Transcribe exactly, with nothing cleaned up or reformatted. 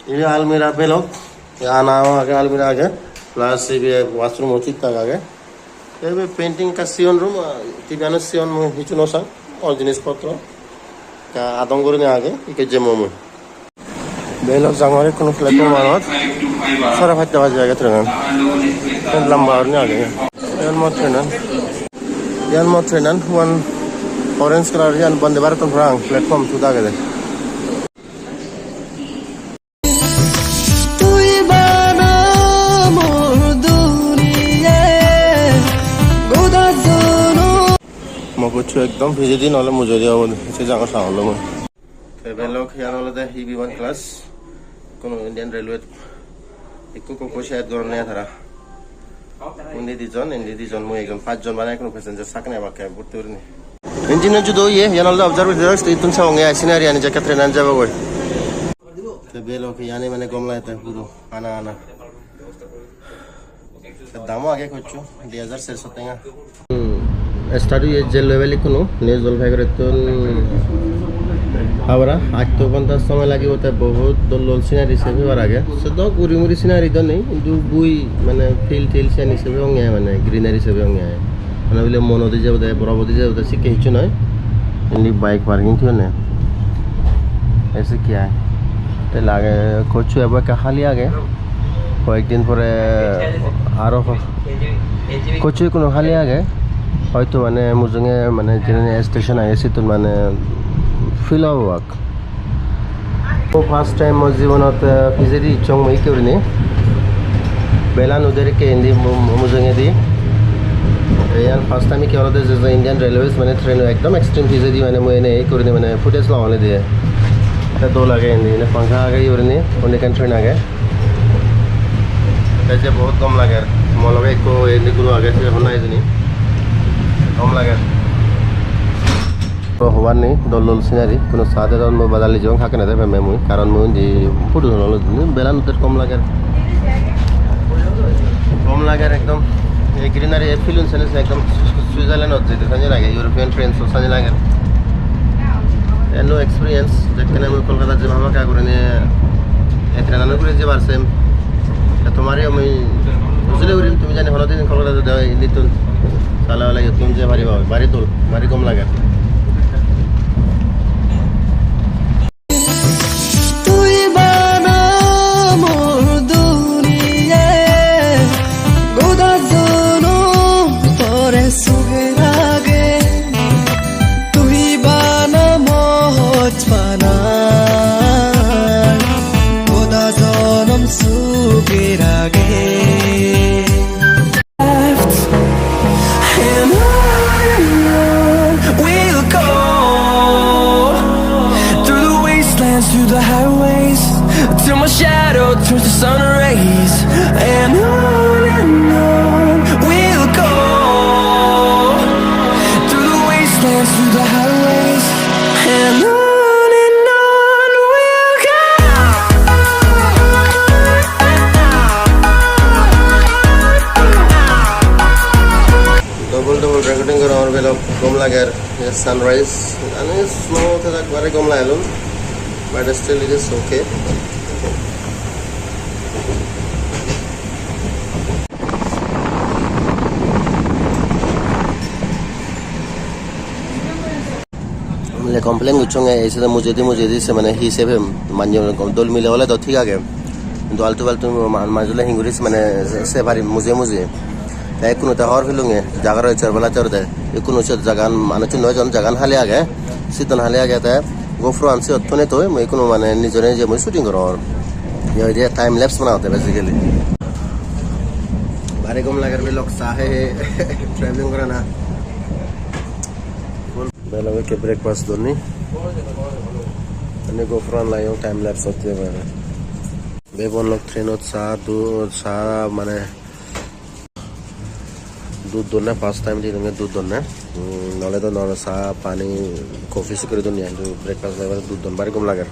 Ibe almirah belok, ibe ana age, almirah age, plus ibe washroom o thik thak age. Ibe painting ekka sigon room, ah, T V ano sigon, mui hissu no sang, all jinis potro ekka adong gurinei age, ikke jemmo mui. Belok jangor ikkunu platform anot, sare pachta baji age train an. Lamba gurinei age. Iyan mo train an. Iyan mo train an, uan orange color, iyan Vande Bharat an parapang, platform two agede. Mo gochcho ekdom pijedi, nole mujungedi obo, se jagor sagor loi. Te belok iyan olode Hibi one class, kono Indian Railway ikko ikko side goronne tara. Undi dijon, indi dijon, mui ekjon, pajjon bana ekhono passenger sakne ebakke bhorti gurinei. Engine-o judo oye, iyan olode observatory desk, ittun sabonge ai scenery ani jekke train an jabogoi. Te belok iyani mane gom lagette puro ana ana. Te damo age gochcho, di hajar serso tenga. Hmm, start oye je level ikkunu, New Jalpaiguri-ttun Howrah, atto ghonta somoy lagibo, te bohut dol dol scenery se pebar age. Se do guri muri scenery do nei, hintu bui mane field tield siyani se pebonge ai, mane greenery se pebonge ai. Mane bile mon udi jebode, borof udi jebode, sikke hissu noi. Indi bike parking thoyonne. Ei sikke ai. Te lage gochcho ebo ekka hali age. Hoyek din pore aro ho-, gochcho ikkunu hali age. Hoyto mane mujunge mane jeni station age, sittun mane fill obo bak. O first time mo jibonot, eh, pijedi icchong mui ikke gurinei. Belan uder ikke indi mu-, mu-, mujungedi. Te iyan first time ikke olode je, je Indian Railways mane train ekdom extreme pijedi mane mui ene ikke gurinei mane footage longole diye. Te dol age indi, indi pankha age gurinei, undi ekkan train age. Te je bohut gom lager, mo loge ekko indi guro age, se honna hijeni. Gom lager. To hobar nei, dol dol scenery, kono sade don mo badali jong hakkene de pemme mui, karon mui undi photo tulo loi, belan uder gom lager. Gom lager ekdom. Ei greenery, ei field un sene se ekdom Switzerland ot jede sanye lage, European train so sanye lage. Enno experience, jekkene mui Kolkata jeba hamakkai gurinei ei train ano guri jebar sem. Te tomare mui bujole gurim, tumi jani hono din Kolkata jede oi, indittun sale ole iyottun jei pariba, bari dol, bari gom lager. Tui bana mor duniya, goda jonom tore suge rage. Tui bana mor bana, goda jonom suge rage. Left. And on and on we'll go, through the wastelands, through the highways, till my shadow turns to sun rays. And on and on we'll go, through the wastelands, through the highways, and on and on we'll go. Double double recording gorongor, belok gom lager. Yes, sunrise. Ani snow thajak bare gom lagelun, but still it is okay. Mile complain gocchonge, ei side mujedi mujedi se mane hi se pem, manje dol mile ole do thik age, hintu altu faltu ma-, manuj ole hinguri se mane se, se parim muje muje. Te ikkunu te hobor pelunge, jaga roi chor bela chor de, ikkunu siyot jagan manuchun noi jon, jagan hali age, sittun hali age te GoPro an siyot thonei toi, mui ikkunu mane nijore nije mui shooting gorongor. Ye hoide time lapse banangotte basically. Bari gom lager belok sa he he traveling gorana. Belok ekke breakfast donni. Ani GoPro an lageyong, time lapse otte bare. Bebon lok train ot sa du, sa mane dud donne, first time dinonge dud donne. Hmm, nole do nor sa pani coffee sikkuri donni, hintu breakfast lebar dud don, bari gom lager.